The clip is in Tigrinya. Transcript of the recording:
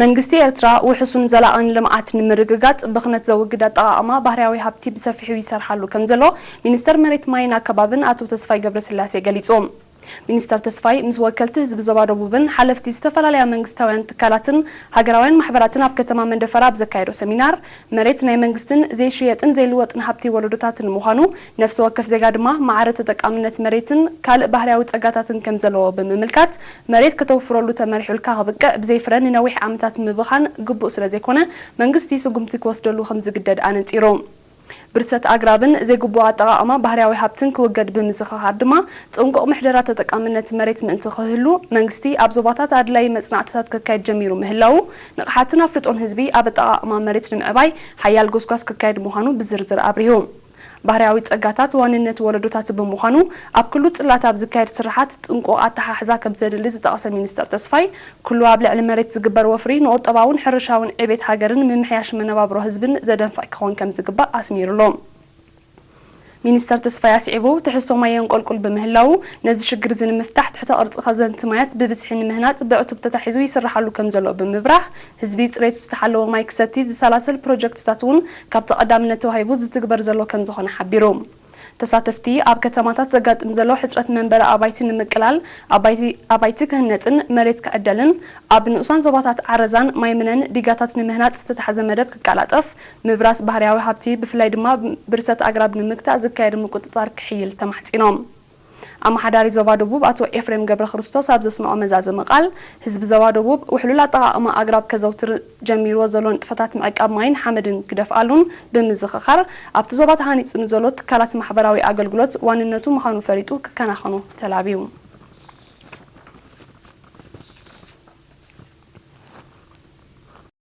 መንግስቲ ኤርትራ ውሕሱን ዘላቕን ልምዓት ንምርግጋጽ ብኽነት ዘውግድ ኣጠቓቕማ ባህርያዊ ሃብቲ ብሰፊሑ ይሰርሓሉ ከም ዘሎ ሚኒስተር መሬት ማይን ኣከባብን ኣቶ ተስፋይ ገብረስላሴ ገሊጹ። ሚኒስተር ተስፋይ ምስ ወከልቲ ህዝቢ ዞባ ደቡብን ሓለፍቲ ዝተፈላለያ መንግስታውያን ትካላትን ሃገራውያን ማሕበራትን ኣብ ከተማ መንደፈራ ኣብ ዘካየዶ ሰሚናር፣ መሬት ናይ መንግስትን ዘይሽየጥን ዘይልወጥን ሃብቲ ወለዶታትን ምዃኑ፣ ነፍሲ ወከፍ ዜጋ ድማ ማዕረ ተጠቃምነት መሬትን ካልእ ባህርያዊ ጸጋታትን ከም ዘለዎ ብምምልካት፣ መሬት ከተውፍረሉ ተመሪሑልካ ክብቅዕ ብዘይፍረ ንነዊሕ ዓመታት ምብኻን ግቡእ ስለ ዘይኮነ፣ መንግስቲ ስጉምቲ ክወስደሉ ከም ዝግደድ ኣነጺሩ። ብርሰት ኣግራብን ዘይግቡእ ኣጠቓቕማ ባህርያዊ ሃብትን ክውገድ ብምዝኽኻር ድማ፣ ጽንቁቕ ምሕደራ ተጠቃምነት መሬት ምእንቲ ክህሉ፣ መንግስቲ ኣብ ዞባታት ኣድላዪ መጽናዕትታት ከካይድ ጀሚሩ ምህላዉ፣ ንቕሓትን ኣፍልጦን ህዝቢ ኣብ ኣጠቓቕማ መሬት ንምዕባይ ሓያል ጎስጓስ ክካየድ ምዃኑ ብዝርዝር ኣብሪሁ። ባህርያዊ ጸጋታት ዋንነት ወለዶታት ብምዃኑ፣ ኣብ ኩሉ ጽላት ኣብ ዝካየድ ስርሓት ጥንቁቕ ኣተሓሕዛ ከም ዘድሊ ዝጠቐሰ ሚኒስተር ተስፋይ፣ ኩሉ ኣብ ልዕሊ መሬት ዝግበር ወፍሪ ንቁጠባውን ሕርሻውን ዕቤት ሃገርን ምምሕያሽ መነባብሮ ህዝብን ዘደንፍዕ ክኸውን ከም ዝግባእ ኣስሚሩሉ። ሚኒስተር ተስፋይ ኣስዒቡ፣ ትሕዝቶ ማይ የንቆልቁል ብምህላዉ፣ ነዚ ሽግር እዚ ንምፍታሕ ትሕተ ቅርጺ ከዘንቲ ማያት ብብዝሒ ንምህናጽ ብዕቱብ ተታሒዙ ይስርሓሉ ከም ዘሎ ብምብራህ፣ ህዝቢ ጽሬቱ ዝተሓለወ ማይ ክሰቲ ዝሰላሰል ፕሮጀክትታት እውን ካብቲ ቀዳምነት ተዋሂቡ ዝትግበር ዘሎ ከም ዝኾነ ሓቢሩ። ተሳተፍቲ፣ ኣብ ከተማታት ዘጋጥም ዘሎ ሕጽረት መንበሪ ኣባይቲ ንምቅላል፣ ኣባይቲ፣ ኣባይቲ ክህነጽን መሬት ክዕደልን፣ ኣብ ንኡሳን ዞባታት ዓረዛን ማይ ምነን ዲጋታት ንምህናጽ ዝተታሕዘ መደብ ክቀላጠፍ፣ ምብራስ ባህርያዊ ሃብቲ፣ ብፍላይ ድማ ብርሰት ኣግራብ ንምግታእ ዝካየድ ምቁጽጻር ክሕይል ተማሕጺኖም። ኣመሓዳሪ ዞባ ደቡብ ኣቶ ኤፍሬም ገብረ ክርስቶስ ኣብ ዘስምዖ መዛዘሚ ቃል፣ ህዝቢ ዞባ ደቡብ ውሕሉል ኣጠቓቕማ ኣግራብ ከዘውትር ጀሚርዎ ዘሎ ንጥፈታት ምዕቃብ ማይን ሓመድን ክደፍኣሉን ብምዝኽኻር፣ ኣብቲ ዞባ ተሃኒጹ ንዘሎ ትካላት ማሕበራዊ ኣገልግሎት ዋንነቱ ምዃኑ ፈሊጡ ክከናኸኖ ተላብዩ።